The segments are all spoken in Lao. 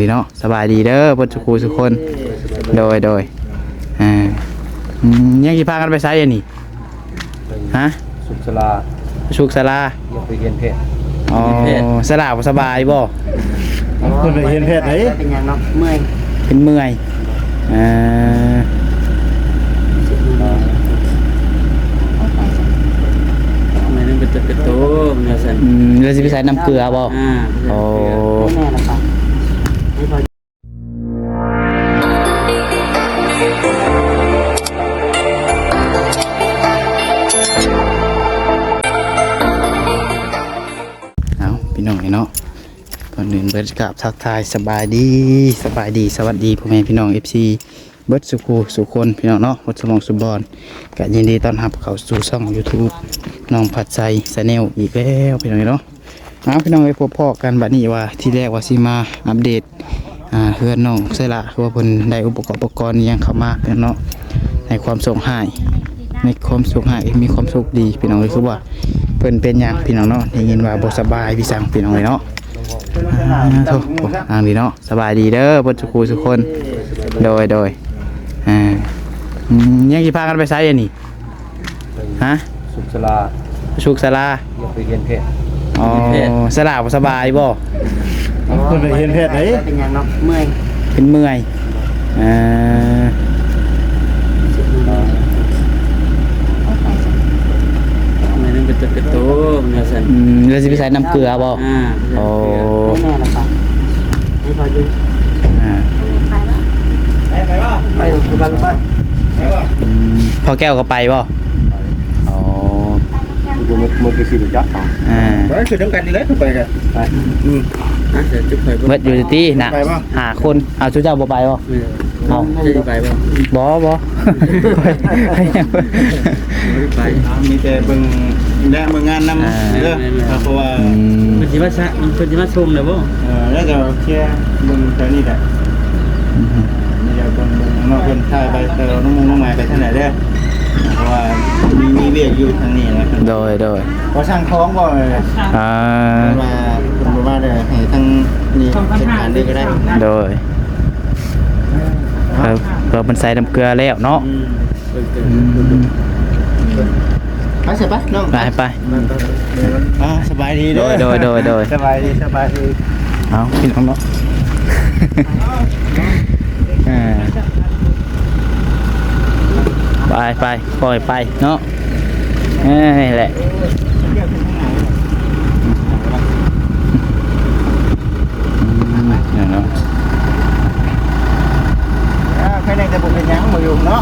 ດີເນາະ ສະບາຍດີເດີ ເບິດສູ່ຄູ່ສູ່ຄົນ. ໂດຍ ໂດຍ ອ່າ ອືມ ຍັງຊິພາກັນໄປໃສອັນນີ້? ຮະ? ສຸກສາລາ ສຸກສາລາ ຢາກໄປຮຽນແພດ. ອໍ ສາລາບໍ່ສະບາຍບໍ່? ເພິ່ນໄປຮຽນແພດໃດ? ເປັນຫຍັງເນາະ? ເມື່ອຍ ເປັນເມື່ອຍ. ອ່າ ແມ່ນເປັນໂຕ ເປັນໂຕ ວ່າຊັ້ນ. ອືມ ແລ້ວຊິໄປໃສ່ນ້ຳເກືອບໍ່? ອ່າ ໂອ້ ແມ່ນລະປະ. ເອົາ ພີ່ນ້ອງເອີຍເນາະ ກ່ອນອື່ນເບິດກາບທັກທາຍສະບາຍດີ ສະບາຍດີ ສະຫວັດດີພໍ່ແມ່ພີ່ນ້ອງ ເອັຟຊີ ເບິດສູ່ຄູ່ສູ່ຄົນ ພີ່ນ້ອງເນາະ ເບິດສູ່ໝ່ອງສູ່ບ່ອນ. ກະຍິນດີຕ້ອນຮັບເຂົ້າສູ່ຊ່ອງຢູທູບ ນ້ອງພັດໄຊ Channel ອີກແລ້ວ ພີ່ນ້ອງເນາະ. ເອົາ ພີ່ນ້ອງເອີຍ ພົບພໍ້ກັນບັດນີ້ວ່າ ທີແລກວ່າຊິມາອັບເດດ ອ່າ ເຮືອນນ້ອງໄຊລະ ຄືວ່າເພິ່ນໄດ້ອຸປະກອບອຸປະກອນອີ່ຫຍັງເຂົ້າມາເນາະ ໃນຄວາມໂຊກຮ້າຍ ໃນຄວາມໂຊກຮ້າຍມີຄວາມໂຊກດີ ພີ່ນ້ອງເອີຍ. ຄືວ່າເພິ່ນເປັນຫຍັງ ພີ່ນ້ອງເນາະ ໄດ້ຍິນວ່າບໍ່ສະບາຍ ພີ່ສັງ ພີ່ນ້ອງເອີຍເນາະ. ອ່າ ໂທ ອ່າງດີເນາະ ສະບາຍດີເດີ ເບິດສູ່ຄູ່ສູ່ຄົນ. ໂດຍ ໂດຍ ອ່າ ອືມ ຍັງຊິພາກັນໄປໃສອັນນີ້? ຮະ? ສຸກສາລາ ສຸກສາລາ ຢາກໄປຮຽນແພດ. ອໍ ຮຽນແພດ ສາລາບໍ່ສະບາຍບໍ່? ເພິ່ນໄປຮຽນແພດໃດ? ເປັນຫຍັງເນາະ? ເມື່ອຍ ເປັນເມື່ອຍ. ອ່າ ແມ່ນເປັນໂຕ ເປັນໂຕ ວ່າຊັ້ນ. ອືມ ແລ້ວຊິໄປໃສ່ນ້ຳເກືອບໍ່? ອ່າ ໂອ້ ແມ່ນລະປະ. ອ່າ ໄປ ໄປ ໄປ ໄປ ໄປ ໄປ ໄປ ອືມ ພໍ່ແກ້ວກໍໄປບໍ່? ອໍ ບໍ່ ບໍ່ໄປຊິຮູ້ຈັກເຂົາ. ອ່າ ໄປຄືນຳກັນນີ້ແຫຼະ ໄປກັນ. ອືມ ເບິດຢູ່ຕິນະ ໄປບໍ່? ຫ້າຄົນ. ເອົາ ຊຸເຈົ້າບໍ່ໄປບໍ່? ເອີ ເອົາ ຈະໄປບໍ່? ບໍ່ ບໍ່ ໄປ ໄປ ມີແຕ່ເບິ່ງແລະເບິ່ງງານນຳ ອ່າ ເດີ ແມ່ນໆ ເພາະວ່າ ອືມ ເພິ່ນຊິມາຊະ ເພິ່ນຊິມາສົ່ງແລ້ວບໍ່? ເອີ ແລ້ວກໍເຄຍເບິ່ງແຖວນີ້ແຫຼະ. ອືມ ນີ້ແຫຼະ ເບິ່ງ ເບິ່ງເນາະ ເພິ່ນຖ່າຍໄປ ແຕ່ວ່ານ້ອງມຸ້ງນ້ອງໝາຍໄປທາງໃດເດີ ເພາະວ່າມີ ມີວຽກຢູ່ທາງນີ້ນະ. ໂດຍ ໂດຍ ວ່າສ້າງຂອງບໍ່? ເອີ ອ່າ ເພິ່ນວ່າ ເພິ່ນບໍ່ວ່າເດີ ໃຫ້ທາງນີ້ຈັດການເລີຍກໍໄດ້. ໂດຍ ເອີ ເພິ່ນໃສ່ນ້ຳເກືອແລ້ວເນາະ. ອືມ ອືມ ໄປຊະ ໄປນ້ອງ ໄປ ໄປ ອ່າ ສະບາຍດີເດີ ໂດຍ ໂດຍ ໂດຍ ໂດຍ ສະບາຍດີ ສະບາຍດີ. ເອົາ ພີ່ນ້ອງເນາະ ເອີ ໄປ ໄປ ປ່ອຍໄປເນາະ. ເອີ ນີ້ແຫຼະ ອືມ ນີ້ເນາະ ອ່າ ໃຄແນ່ແຕ່ບໍ່ເປັນຫຍັງ ບໍ່ຢູ່ເນາະ.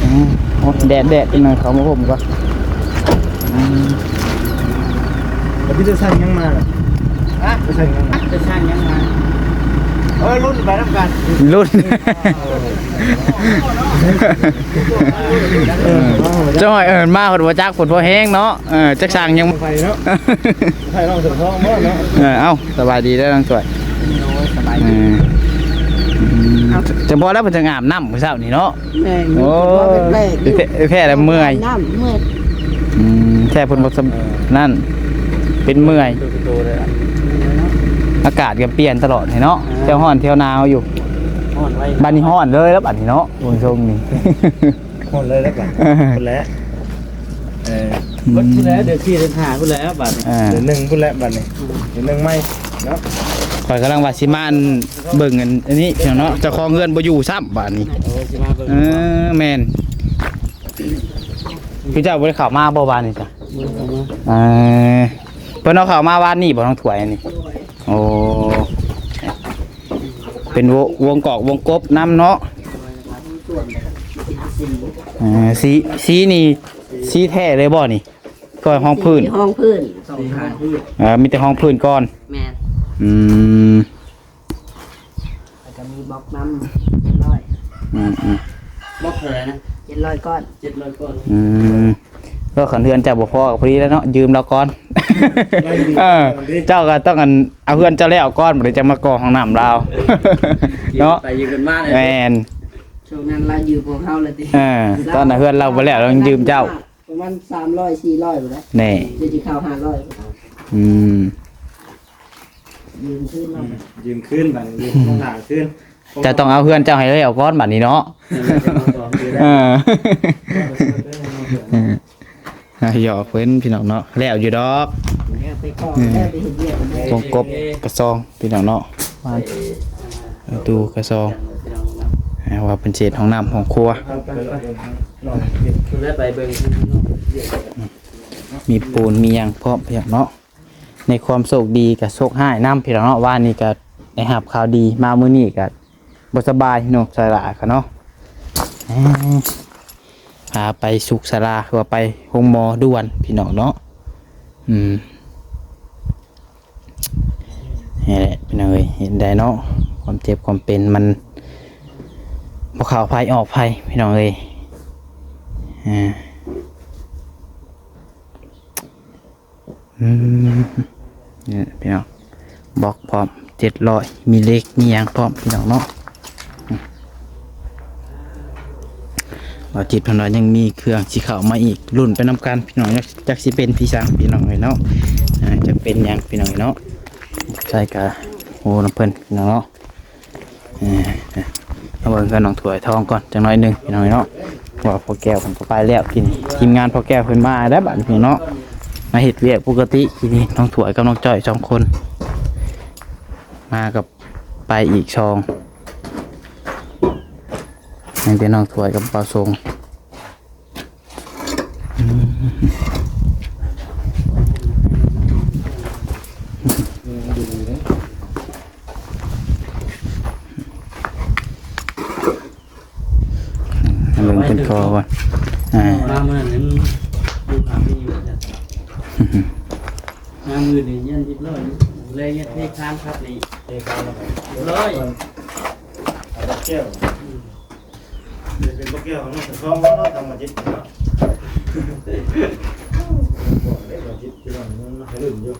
ອືມ ໂອ້ ແດດ ແດດ ຈັກໜ່ອຍເຂົ້າມາຫົ່ມກ່ອນ. ອືມ ແລ້ວໄປສັ່ງຫຍັງມາລະ? ຮະ? ໄປສັ່ງຫຍັງມາ? ໄປສັ່ງຫຍັງມາ? ເອີ ລຸ້ນໄປນຳກັນ ລຸ້ນ ເອີ ເຈົ້າ ເອີ ມາເພິ່ນບໍ່ຈັກ ເພິ່ນບໍ່ແຮງເນາະ. ເອີ ຈັກສັ່ງຫຍັງ ໄປເນາະ ໄປເນາະ ເຖິງທ້ອງບໍ່ເນາະ. ເອີ ເອົ້າ ສະບາຍດີເດີນ້ອງສວຍ. ໂອ້ຍ ສະບາຍດີ. ເອີ ອືມ ເອົ້າ ຈະບໍ່ແລ້ວ ເພິ່ນຈະອາບນ້ຳມື້ເຊົ້ານີ້ເນາະ. ແມ່ນ ໂອ້ຍ ແທ້ໆ ແລ້ວເມື່ອຍ ນ້ຳເມື່ອຍ. ອືມ ແທ້ເພິ່ນບໍ່ສະ ນັ້ນ ເປັນເມື່ອຍ ອາກາດກໍປ່ຽນຕະຫຼອດເນາະ. ເອີ ແຖວຮ້ອນແຖວໜາວຢູ່ ຮ້ອນໄວ ບັດນີ້ຮ້ອນເລີຍແລ້ວ ບັດນີ້ເນາະ ເບິ່ງຊົງນີ້ ຮ້ອນເລີຍແລ້ວບັດ ພຸ້ນແຫຼະ. ເອີ ອືມ ເບິດພຸ້ນແຫຼະ ເດືອນສີ່ເດືອນຫ້າພຸ້ນແຫຼະບັດນີ້. ອ່າ ເດືອນໜຶ່ງພຸ້ນແຫຼະບັດນີ້ ອືມ ເດືອນໜຶ່ງໃໝ່ເນາະ. ຂ້ອຍກຳລັງວ່າຊິມາ ອັນ ເບິ່ງ ອັນ ອັນນີ້ເນາະ ເຈົ້າຂອງເຮືອນບໍ່ຢູ່ຊ້ຳບາດນີ້. ໂອ້ ຊິມາເບິ່ງ ເອີ ແມ່ນ ຄືເຈົ້າບໍ່ໄດ້ເຂົ້າມາບໍ່ບາດນີ້ຈ້ະ? ບໍ່ໄດ້ເຂົ້າມາ. ເອີ ເພິ່ນເອົາເຂົ້າມາວານນີ້ບໍ່ ທາງຖ້ວຍອັນນີ້? ໂອ້ ເປັນວົງ ວົງກອກວົງກົບນຳເນາະ. ເອີ ສີ ສີນີ້ ສີແທ້ເລີຍບໍ່ນີ້? ກໍຮອງພື້ນ ຮອງພື້ນ ເອີ ມີແຕ່ຮອງພື້ນກ່ອນ. ແມ່ນ. ອືມ ແລ້ວກໍມີບລັອກນຳ ເຈັດຮ້ອຍ. ອືມໆ ບລັອກເທົ່າໃດນະ? ເຈັດຮ້ອຍກ້ອນ. ເຈັດຮ້ອຍກ້ອນ. ອືມ ກໍຄັນເຮືອນເຈົ້າບໍ່ພໍກໍພໍດີແລ້ວເນາະ ຢືມລາວກ່ອນ. ເອີ ເຈົ້າກໍຕ້ອງ ອັນ ເອົາເຮືອນເຈົ້າແລ້ວກ່ອນ ບໍ່ໄດ້ຈັ່ງມາກໍ່ຫ້ອງນ້ຳລາວເນາະ. ໄປຢືມກັນມາເລີຍ. ແມ່ນ. ຊ່ວງນັ້ນລາວຢືມຂອງເຮົາແລ້ວຕິ. ເອີ ຕອນນັ້ນເຮືອນລາວບໍ່ແລ້ວ ລາວຢືມເຈົ້າ ປະມານສາມຮ້ອຍ ສີ່ຮ້ອຍພຸ້ນແຫຼະ. ແນ່ ຈະຊິເຂົ້າຫ້າຮ້ອຍ. ອືມ ຢືມຄືນມາ ອືມ ຢືມຄືນ ບາດນີ້ຢືມຂອງໜ້າຄືນ. ເຈົ້າຕ້ອງເອົາເຮືອນເຈົ້າໃຫ້ແລ້ວກ່ອນບາດນີ້ເນາະ. ເອີ ອ່າ ຫຍອກເພິ່ນພີ່ນ້ອງເນາະ ແລ້ວຢູ່ດອກ. ແລ້ວໄປຂໍ ແລ້ວໄປເຮັດວຽກ ວົງກົບກະຊອງພີ່ນ້ອງເນາະ ປະຕູກະຊອງ ອ່າ ວ່າເພິ່ນຊິເຮັດຫ້ອງນ້ຳຫ້ອງຄົວ ໄປເບິ່ງ ມີປູນມີຫຍັງພ້ອມພີ່ນ້ອງເນາະ. ໃນຄວາມໂຊກດີກະໂຊກຮ້າຍນຳພີ່ນ້ອງເນາະ ວານນີ້ກະໄດ້ຮັບຂ່າວດີ ມາມື້ນີ້ກະບໍ່ສະບາຍເນາະ ສາລາກະເນາະ ເອີ ພາໄປສຸກສາລາ ຄືວ່າໄປໂຮງໝໍດ່ວນພີ່ນ້ອງເນາະ. ອືມ ນີ້ແຫຼະພີ່ນ້ອງເອີຍ ເຫັນໄດ້ເນາະ ຄວາມເຈັບຄວາມເປັນມັນບໍ່ເຂົ້າໃຜອອກໃຜພີ່ນ້ອງເອີຍ ອ່າ. ອືມ ນີ້ພີ່ນ້ອງ ບລັອກພ້ອມ ເຈັດຮ້ອຍ ມີເຫຼັກມີຫຍັງພ້ອມພີ່ນ້ອງເນາະ. ອືມ ບ່າວຈິດເພິ່ນວ່າຍັງມີເຄື່ອງຊິເຂົ້າມາອີກ ລຸ້ນໄປນຳກັນພີ່ນ້ອງ ຈັກ ຈັກຊິເປັນຜີສັງພີ່ນ້ອງເອີຍເນາະ ອ່າ ຈັກເປັນຫຍັງພີ່ນ້ອງເອີຍເນາະ. ໃສ່ກະ ໂອ້ ນຳເພິ່ນພີ່ນ້ອງເນາະ. ເອີ ມາເບິ່ງເຮືອນນ້ອງຖ້ວຍທອງກ່ອນຈັກໜ້ອຍໜຶ່ງພີ່ນ້ອງເນາະ ເພາະວ່າພໍ່ແກ້ວເພິ່ນກໍໄປແລ້ວ ກິນທີມງານພໍ່ແກ້ວເພິ່ນມາແລ້ວບາດນີ້ເນາະ ມາເຮັດວຽກປົກກະຕິ. ທີນີ້ນ້ອງຖ້ວຍກັບນ້ອງຈ້ອຍສອງຄົນມາກັບໄປອີກສອງ ຍັງແຕ່ນ້ອງຖ້ວຍກັບບ່າວສົງ. ອືມ ເບິ່ງເພິ່ນຂໍກ່ອນ ອ່າ ມາມື້ນັ້ນຍັງຢູ່ຫາມີຢູ່ ມາມື້ນີ້ຍັງຮຽບຮ້ອຍ ແລະຍັງເທຄານຄັບນີ້ ເທຄານແລ້ວກໍຮຽບຮ້ອຍ ເອົາແກ້ວ ອືມ. ເປັນບໍ່ແກ້ວຂອງນ້ອງສະທ້ອງເນາະ ທຳມາຈິດເນາະ ບໍ່ໄດ້ມາຈິດ ພີ່ນ້ອງ ຍັງໃຫ້ລຸ້ນຢູ່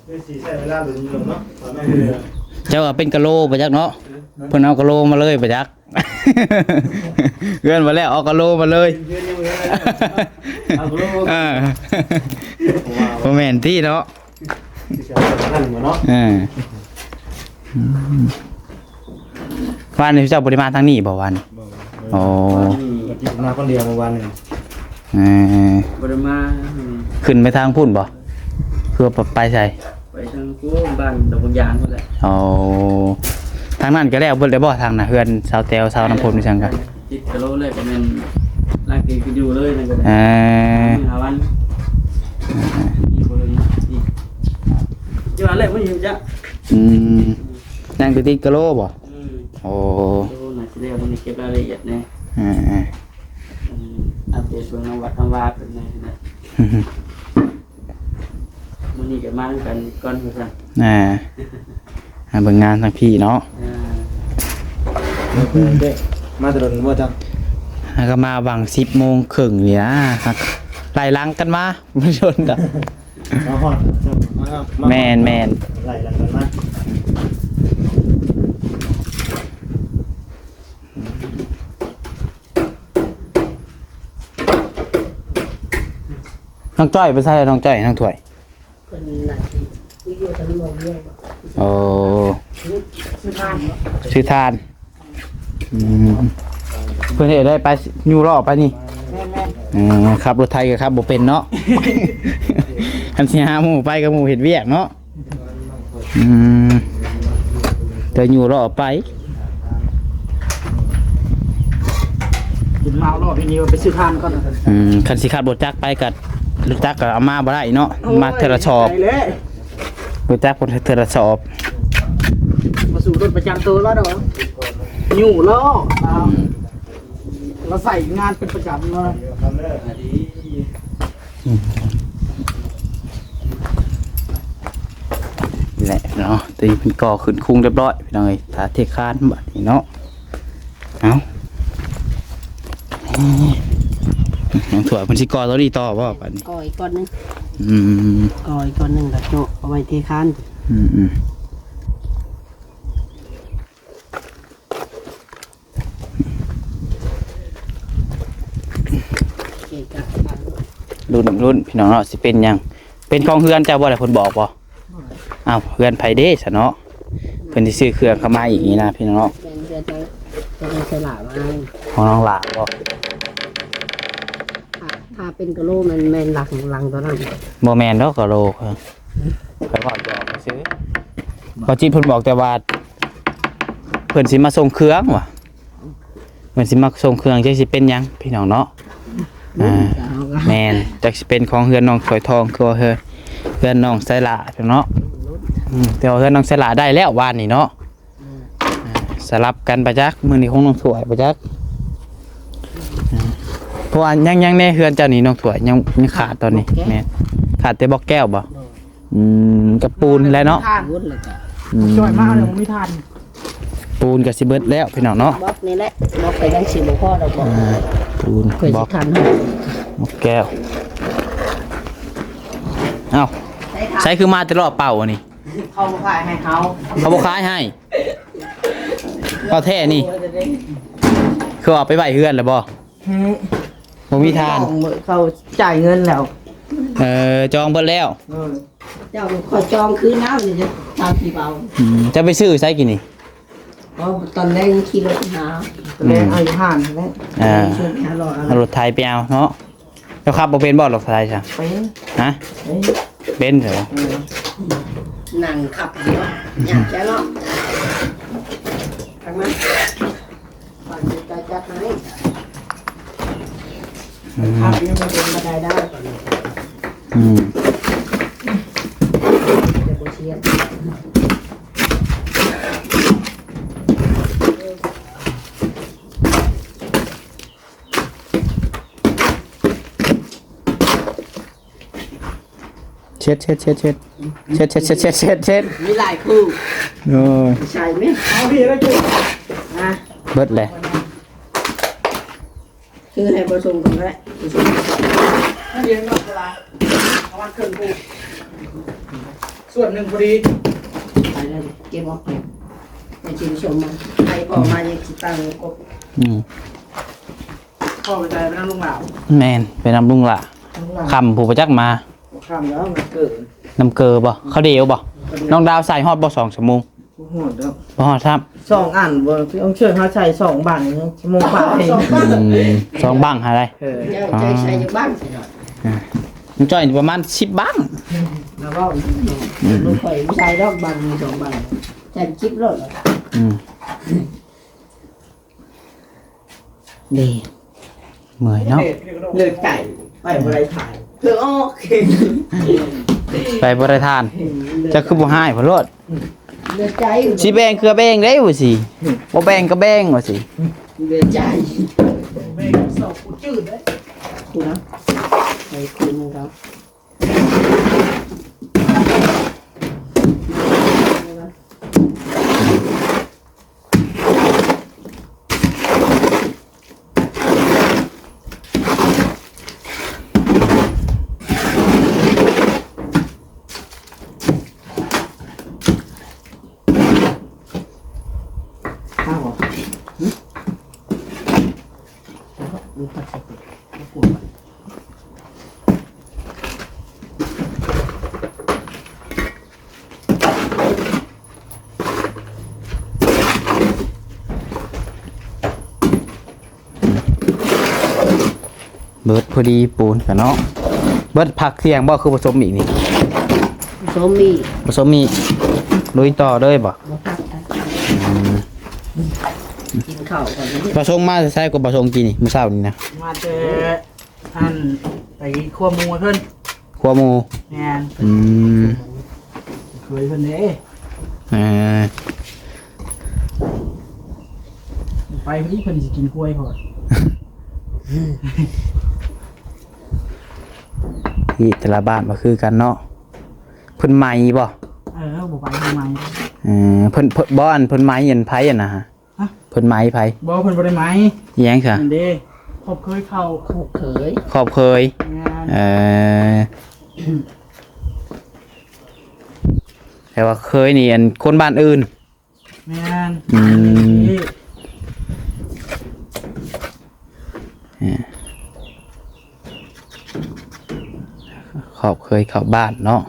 ຄືຊິໃຊ້ເວລາລຸ້ນຢູ່ເນາະ ຕອນນັ້ນ ເຈົ້າວ່າເປັນກະໂລບໍ່ຈັກເນາະ ເພິ່ນເອົາກະໂລມາເລີຍບໍ່ຈັກ ເຮືອນບໍ່ແລ້ວເອົາກະໂລມາເລີຍ ເຮືອນຍັງບໍ່ແລ້ວ ເອົາກະໂລ ເອີ ບໍ່ແມ່ນຕິເນາະ. ເອີ ອືມ ວານນີ້ເຈົ້າບໍ່ໄດ້ມາທາງນີ້ບໍ່ວານນີ້? ບໍ່ ໂອ້ ມາຄົນດຽວມື້ວານນີ້ ເອີ ບໍ່ໄດ້ມາ ອືມ ຂຶ້ນໄປທາງພຸ້ນບໍ່? ຄືວ່າໄປໃສ? ໄປທາງພຸ້ນ ບ້ານດອກບາກຢາງພຸ້ນແຫຼະ ໂອ້ ທາງນັ້ນກໍແລ້ວເບິດແລ້ວບໍ່? ທາງນະ ເຮືອນຊາວແຕວຊາວນ້ຳພົມນີ້ຊັ້ນກະ ຕິດກະໂລເລີຍ ກໍແມ່ນຫຼັງຕີນຂຶ້ນຢູ່ເລີຍນັ້ນກໍໄດ້ ເອີ ຫ້າວັນ ນີ້ບໍ່ເຖິງນີ້ ຢູ່ຫັ້ນແຫຼະ ບໍ່ຢູ່ຈ້ະ ອືມ ຍັງຕິດກະໂລບໍ່? ອືມ ໂອ້ ໂອ້ ໜ້າຊິແລ້ວ ມື້ນີ້ເກັບລາຍລະອຽດແດ່ ເອີ ເອີ ອັນອັບເດດເບິ່ງນຳວັດນຳວາເພິ່ນແດ່ນະ ມື້ນີ້ກໍມານຳກັນກ່ອນວ່າຊັ້ນ ອ່າ ມາເບິ່ງງານທາງພີ້ເນາະ ອ່າ ມາແຕ່ດົນບໍ່ເຈົ້າ? ຫາກໍມາຫວ່າງສິບໂມງເຄິ່ງນີ້ນະ ໄລ່ຫຼັງກັນມາ ບໍ່ດົນດອກ ມາຮອດ ມາຮອດ ແມ່ນໆ ໄລ່ຫຼັງກັນມາ. ນ້ອງຈ້ອຍໄປໃສ ນ້ອງຈ້ອຍ ນ້ອງຖ້ວຍ? ເພິ່ນໜ້າຊິຢູ່ທາງນອກເມືອງ. ໂອ້ ຊື້ທານ ຊື້ທານ. ອືມ ເພິ່ນເຮັດໄດ້ໄປຢູ່ເລາະໄປນີ້. ແມ່ນໆ ເອີ ຂັບລົດໄຖກໍຂັບບໍ່ເປັນເນາະ. ຄັນຊິຫາໝູ່ໄປກໍໝູ່ເຮັດວຽກເນາະ. ອືມ ແຕ່ຢູ່ເລາະໄປ ກິນເມົາເລາະ ທີນີ້ວ່າໄປຊື້ທານກ່ອນ. ອືມ ຄັນຊິຂັບລົດຈັກໄປກໍລົດຈັກກໍເອົາມາບໍ່ໄດ້ເນາະ. ໂອ້ຍ ມາເທື່ອລະສອບ ໄກແຫຼະ ລົດຈັກເທື່ອລະສອບ. ມາສູ່ລົດປະຈຳໂຕລາວດອກ ຢູ່ເລາະ ອືມ ລາວໃຊ້ງານເປັນປະຈຳເນາະ. ອືມ ນີ້ແຫຼະເນາະ ຕອນນີ້ເພິ່ນກໍ່ຂຶ້ນຄຸງຮຽບຮ້ອຍ ພີ່ນ້ອງເອີຍ. ຖ້າເທຄານບາດນີ້ເນາະ. ເອົ້າ ນ້ອງຖ້ວຍເພິ່ນຊິກໍ່ຕົວນີ້ຕໍ່ບໍ່ບາດນີ້? ກໍ່ອີກກ້ອນໜຶ່ງ. ອືມ ກໍ່ອີກກ້ອນໜຶ່ງ ແລ້ວໂຈະເອົາໄວ້ເທຄານ. ອືມໆ ລຸ້ນ ລຸ້ນ ພີ່ນ້ອງເນາະ ຊິເປັນຫຍັງ? ເປັນຂອງເຮືອນເຈົ້າບໍ່ລະ ເພິ່ນບອກບໍ່? ບໍ່ ອ້າວ ເຮືອນໃຜເດ້ຊະເນາະ? ເພິ່ນຊິຊື້ເຄື່ອງເຂົ້າມາອີກນີ້ນະພີ່ນ້ອງເນາະ. ແມ່ນເຮືອນຂອງ ຂອງນ້ອງສາລາມາ. ຂອງນ້ອງຫຼ້າບໍ? ຖ້າ ຖ້າເປັນກະໂຫຼແມ່ນ ແມ່ນຫຼັງ ຫຼັງຕົວນັ້ນ. ບໍ່ແມ່ນດອກກະໂຫຼ ຂ້ອຍເວົ້າຫຍອກຊື່. ບໍ່ຈິດເພິ່ນບອກແຕ່ວ່າ ເພິ່ນຊິມາສົ່ງເຄື່ອງວ່າ ເພິ່ນຊິມາສົ່ງເຄື່ອງ ຈັກຊິເປັນຫຍັງພີ່ນ້ອງເນາະ. ອືມ ອ່າ ແມ່ນ ຈັກຊິເປັນຂອງເຮືອນນ້ອງຖວາຍທອງ ຄືວ່າເຮືອນ ເຮືອນນ້ອງໄຊລະເນາະ. ອືມ ແຕ່ວ່າເຮືອນນ້ອງໄຊລະໄດ້ແລ້ວວານນີ້ເນາະ. ອືມ ອ່າ ສະຫຼັບກັນໄປຈັກ ມື້ນີ້ຂອງນ້ອງຖວາຍໄປຈັກ. ອ່າ ເພາະວ່າຍັງ ຍັງແນ່ເຮືອນເຈົ້ານີ້ນ້ອງຖວາຍ ຍັງ ຍັງຂາດຕອນນີ້. ບລັອກແກ້ວ. ແມ່ນ ຂາດແຕ່ບລັອກແກ້ວບໍ? ໂດຍ. ອືມ ກັບປູນແຫຼະເນາະ. ປູນແລ້ວກໍ ອືມ ຈອຍມາແລ້ວບໍ່ມີຖ່ານ. ປູນກໍຊິເບິດແລ້ວພີ່ນ້ອງເນາະ. ບລັອກນີ້ແຫຼະ ບລັອກກໍຍັງຊິບໍ່ພໍດອກ. ອ່າ ປູນ ຂ້ອຍຊິ ບລັອກ ຄັນໃຫ້ ບລັອກແກ້ວ. ເອົ້າ ໃສຄືມາແຕ່ລອບເປົ່າອັນນີ້? ເຂົາບໍ່ຂາຍໃຫ້ເຮົາ. ເຂົາບໍ່ຂາຍໃຫ້? ເອົາແທ້ນີ້ ຄືເອົາໄປໄວ້ເຮືອນແລ້ວບໍ່? ອືມ ບໍ່ມີຖ່ານ. ເຂົາຈ່າຍເງິນແລ້ວ. ເອີ ຈອງເບິດແລ້ວ. ເອີ ເຈົ້າຂໍຈອງຄືນເອົານີ້ ຈະສາມສິບເອົາ. ອືມ ຈະໄປຊື້ໃສກີ້ນີ້? ອໍ ຕອນແລງຂີ່ລົດຫາ ຕອນແລງ ອືມ ເອົາຢູ່ຮ້ານຫັ້ນແຫຼະ. ອ່າ ຊື້ຫ້າຮ້ອຍ ເອົາລົດໄຖໄປເອົາເນາະ. ເຈົ້າຂັບບໍ່ເປັນບໍ່ລົດໄຖຊະ? ເປັນ. ຮະ? ເປັນ. ເປັນເດີ. ເອີ ນັ່ງຂັບຢູ່ ຍາກແທ້ເນາະ. ທາງນັ້ນ ອືມ ຄັບຍັງບໍ່ເປັນບັນໄດດາວ. ອືມ ຈະບໍ່ຊຽນ. ເຊັດ ເຊັດ ເຊັດ ເຊັດ ເຊັດ ເຊັດ ເຊັດ ເຊັດ ມີຫຼາຍຄູ່. ໂອ້ຍ ໃສ່ແມ່ນ ເອົາພີ້ລະຈຸ ອ່ະ ເບິດແຫຼະ. ຄືໃຫ້ບໍ່ສົ່ງກໍໄດ້ ບໍ່ສົ່ງ ໃຫ້ລຽງນອກເວລາ ປະມານເຄິ່ງຄູ່ ສ່ວນໜຶ່ງພໍດີ. ໄປແລ້ວ ເກັບອອກໄປ ໄປກິນຊົມມັນ ໃຫ້ອອກມາຍັງຊິຕັ້ງກົບ. ອືມ ພໍ່ໄປໃສ? ໄປນຳລຸງຫຼ້າ. ແມ່ນ ໄປນຳລຸງຫຼ້າ. ລຸງຫຼ້າ ຄ່ຳຜູ້ບໍ່ຈັກມາ. ຄ່ຳແລ້ວ ນຳເກີ ນຳເກີບໍ? ເຂົ້າດຽວບໍ? ເຂົ້າດຽວ. ນ້ອງດາວໃສ່ຮອດບໍ່ ສອງຊົ່ວໂມງ? ບໍ່ຮອດດອກ ບໍ່ຮອດຊ້ຳ. ສອງອັນບໍ່ ຕ້ອງເຊີນເຮົາໃສ່ສອງບັ້ງ ຊົ່ວໂມງປາຍ. ອືມ ສອງບັ້ງຫັ້ນໃດ. ເອີ ເຈົ້າໃສ່ຈັກບັ້ງຊິເນາະ? ອ່າ ນ້ອງຈ້ອຍປະມານສິບບັ້ງ. ແລ້ວເວົ້າ ອືມ ລູກຂ້ອຍບໍ່ໃສ່ດອກບັ້ງໜຶ່ງສອງບັ້ງ ໃສ່ສິບໂລດ. ອືມ ນີ້ ເມື່ອຍເນາະ. ເລືອດໄກ່ ໄປບໍ່ໄດ້ຖ່າຍ ເພື່ອອອກ ໄປບໍ່ໄດ້ທ່ານ. ເຈົ້າຄືບໍ່ຮ້າຍໂພດໂລດ. ເລືອດໄກ່ ຊິແບ່ງເຄືອແບ່ງເດ້ວ່າຊິ ບໍ່ແບ່ງກໍແບ່ງວ່າຊິ. ເລືອດໄກ່ ແບ່ງສອງກູຈືດເດ້. ຄູນະ ໃຫ້ຄູນະ. ເບິດພໍດີປູນກະເນາະ. ເບິດພັກທ່ຽງບໍ່ ຄືປະສົມອີກນີ້? ປະສົມອີກ ປະສົມອີກ ລຸຍຕໍ່ເລີຍບໍ່? ບໍ່ພັກ ອືມ ກິນເຂົ້າກ່ອນ. ປະສົງມາແຕ່ໃສກະ ປະສົງກີ້ນີ້ ມື້ເຊົ້ານີ້ນະ? ມາແຕ່ ອັນ ໄປຄົວໝູ່ເພິ່ນ. ຄົວໝູ່? ແມ່ນ. ອືມ ເຄີຍເພິ່ນເດ້. ເອີ ໄປພໍດີເພິ່ນຊິກິນກ້ວຍໂພດ. ທີ່ແຕ່ລະບ້ານບໍ່ຄືກັນເນາະ. ເພິ່ນໄໝບໍ່? ເອີ ບໍ່ໄປ ເພິ່ນໄໝ. ເອີ ເພິ່ນ ເພິ່ນ ບໍ່ ອັນ ເພິ່ນໄໝອັນໃຜຫັ້ນນະ? ຮະ? ເພິ່ນໄໝໃຜ? ບໍ່ ເພິ່ນບໍ່ໄດ້ໄໝ. ອີຫຍັງຊະ? ນັ້ນເດ້ ຂອບເຄີຍເຂົາ. ຂອບເຄີຍ ຂອບເຄີຍ. ແມ່ນ. ເອີ ແຕ່ວ່າເຄີຍນີ້ ອັນ ຄົນບ້ານອື່ນ. ແມ່ນ. ອືມ ເອີ ຂອບເຄີຍເຂົ້າບ້ານເນາະ.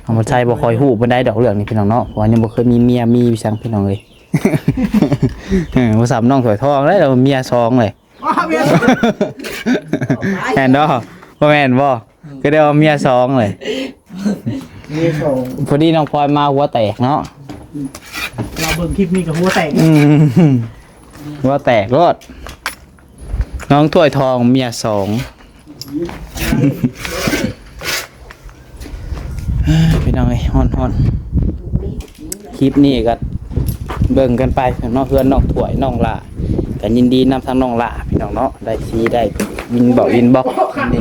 ນ້ອງມນໄຊບໍ່ຄ່ອຍຮູ້ປານໃດດອກເລື່ອງນີ້ພີ່ນ້ອງເນາະ ເພາະວ່າຍັງບໍ່ເຄີຍມີເມຍມີຈັ່ງພີ່ນ້ອງເອີຍ. ເອີ ບໍ່ສ່ຳນ້ອງຖ້ວຍທອງເລີຍ ລາວເມຍສອງເລີຍ. ວ້າວ ເມຍສອງ ແມ່ນບໍ່? ບໍ່ແມ່ນບໍ່? ອືມ ຄືໄດ້ວ່າເມຍສອງເລີຍ ເມຍສອງ. ພໍດີນ້ອງພອຍມາຫົວແຕກເນາະ ລາວເບິ່ງຄລິບນີ້ກໍຫົວແຕກ. ອືມ ຫົວແຕກໂລດ. ນ້ອງຖ້ວຍທອງເມຍສອງ. ພີ່ນ້ອງເອີຍ ຮ້ອນໆ ຄລິບນີ້ກໍເບິ່ງກັນໄປເນາະ ເຮືອນນ້ອງຖ້ວຍນ້ອງຫຼ້າ ກໍຍິນດີນຳທາງນ້ອງຫຼ້າພີ່ນ້ອງເນາະ ໄດ້ສີໄດ້ວິນບອກວິນບອກ ນີ້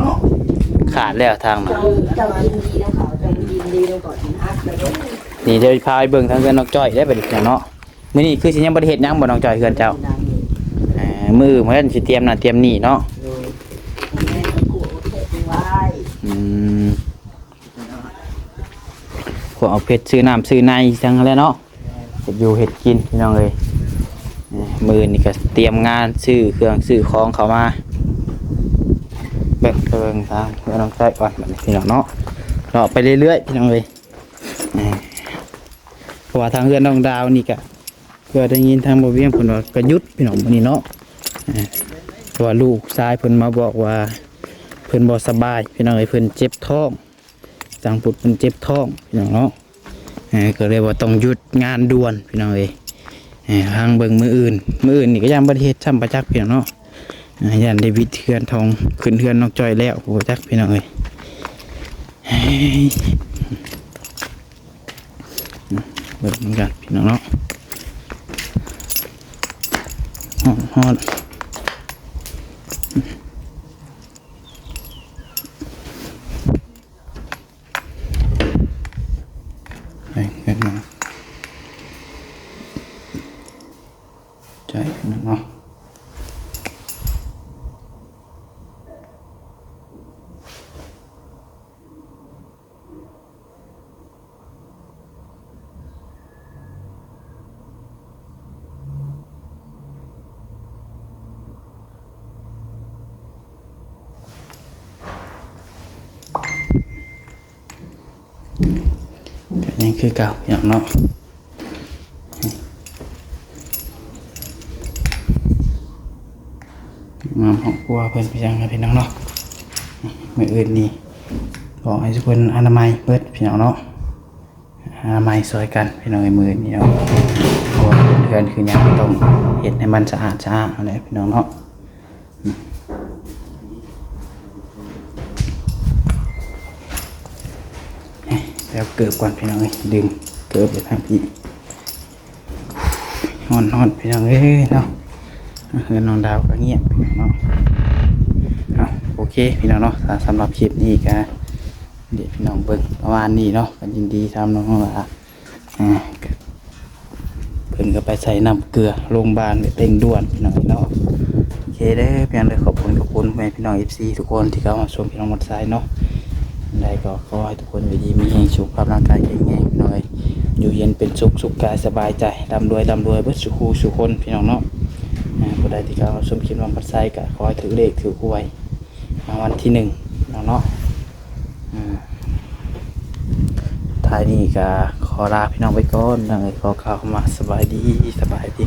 ຂາດແລ້ວທາງນັ້ນ. ເຈົ້າຍິນດີນຳເຂົາ ເຈົ້າຍິນດີນຳເຂົາ ເຈົ້າສິຮັກແລ້ວເດ້. ນີ້ດຽວພາໄປເບິ່ງທາງເຮືອນນ້ອງຈ້ອຍໄດ້ບັດນີ້ພີ່ນ້ອງເນາະ. ມື້ນີ້ຄືຊິຍັງບໍ່ໄດ້ເຮັດຫຍັງບໍ່ນ້ອງຈ້ອຍ ເຮືອນເຈົ້າ? ເອີ ມື້ອື່ນເພິ່ນຊິຕຽມນັ້ນຕຽມນີ້ເນາະ. ໂດຍ ອືມ ພວກເອົາເພັດຊື້ນ້ຳຊື້ໃນຈັ່ງນັ້ນແຫຼະເນາະ ເຮັດຢູ່ເຮັດກິນພີ່ນ້ອງເອີຍ. ເອີ ມື້ນີ້ກໍຕຽມງານຊື້ເຄື່ອງຊື້ຂອງເຂົ້າມາ ເບິ່ງ ໄປເບິ່ງທາງເຮືອນນ້ອງຈ້ອຍກ່ອນບັດນີ້ພີ່ນ້ອງເນາະ ເລາະໄປເລື້ອຍໆ ພີ່ນ້ອງເອີຍ. ເພາະວ່າທາງເຮືອນນ້ອງດາວນີ້ກະ ເພື່ອໄດ້ຍິນທາງບໍ່ວຽງເພິ່ນວ່າກະຢຸດພີ່ນ້ອງມື້ນີ້ເນາະ. ເພາະວ່າລູກຊາຍເພິ່ນມາບອກວ່າເພິ່ນບໍ່ສະບາຍພີ່ນ້ອງເອີຍ ເພິ່ນເຈັບທ້ອງ ທາງພຸດເພິ່ນເຈັບທ້ອງພີ່ນ້ອງເນາະ. ກໍເລີຍວ່າຕ້ອງຢຸດງານດ່ວນພີ່ນ້ອງເອີຍ. ທາງເບິ່ງມື້ອື່ນ ມື້ອື່ນນີ້ກໍຢ້ານບໍ່ໄດ້ເຮັດຊ້ຳປະຈັກພີ່ນ້ອງເນາະ ຢ້ານໄດ້ວິດເຮືອນທອງ ຂຶ້ນເຮືອນນ້ອງຈ້ອຍແລ້ວບໍ່ຈັກພີ່ນ້ອງເອີຍ. ເບິ່ງນຳກັນພີ່ນ້ອງເນາະ ຮ້ອນໆ. ໃຫ້ເງິນມາຈ່າຍເນາະ. ກໍຍັງຄືເກົ່າພີ່ນ້ອງເນາະ ງາມຮອບຄົວເພິ່ນເປັນຫຍັງນະພີ່ນ້ອງເນາະ. ມື້ອື່ນນີ້ຂໍໃຫ້ທຸກຄົນອະນາໄມເບິດພີ່ນ້ອງເນາະ ອະນາໄມຊ່ອຍກັນພີ່ນ້ອງເອີຍ ມື້ນີ້ເນາະ ເພາະວ່າເຮືອນຄືຫຍັງຕ້ອງເຮັດໃຫ້ມັນສະອາດສະອ້າງຫັ້ນແຫຼະພີ່ນ້ອງເນາະ. ແລ້ວເກີບກ່ອນພີ່ນ້ອງເອີຍ ດຶງເກີບໄປທາງພີ້ ຮ້ອນໆ ພີ່ນ້ອງເອີຍເນາະ. ເຮືອນນ້ອງດາວກໍງຽບເນາະ. ເອົາ ໂອເຄພີ່ນ້ອງເນາະ ສຳລັບຄລິບນີ້ກໍ ເດ ພີ່ນ້ອງເບິ່ງປະມານນີ້ເນາະ ກໍຍິນດີນຳນ້ອງວ່າ ອ່າ ເພິ່ນກໍໄປໃສ່ນ້ຳເກືອໂລງບານແບບເລັ່ງດ່ວນພີ່ນ້ອງເນາະ. ໂອເຄເດີ ພຽງເດີ ຂອບຄຸນ ຂອບຄຸນແມ່ພີ່ນ້ອງ ເອັຟຊີ ທຸກຄົນທີ່ເຂົ້າມາຊົມພີ່ນ້ອງໝົດສາຍເນາະ. ຈັ່ງໃດກໍຂໍໃຫ້ທຸກຄົນຢູ່ດີມີແຮງ ສຸຂະພາບຮ່າງກາຍແຂງແຮງພີ່ນ້ອງເອີຍ ຢູ່ເຢັນເປັນສຸກ ສຸກກາຍສະບາຍໃຈ ລ່ຳລວຍ ລ່ຳລວຍເບິດສູ່ຄູ່ສູ່ຄົນພີ່ນ້ອງເນາະ. ອ່າ ຜູ້ໃດທີ່ເຂົ້າມາຊົມຄລິບນ້ອງໝົດສາຍກໍຂໍໃຫ້ຖືກເລກຖືກຫວຍ ລາງວັນທີໜຶ່ງເນາະ ເນາະ. ອືມ ທ້າຍນີ້ກໍຂໍລາພີ່ນ້ອງໄປກ່ອນເນາະ ຂໍກ່າວຄຳວ່າສະບາຍດີ ສະບາຍດີ.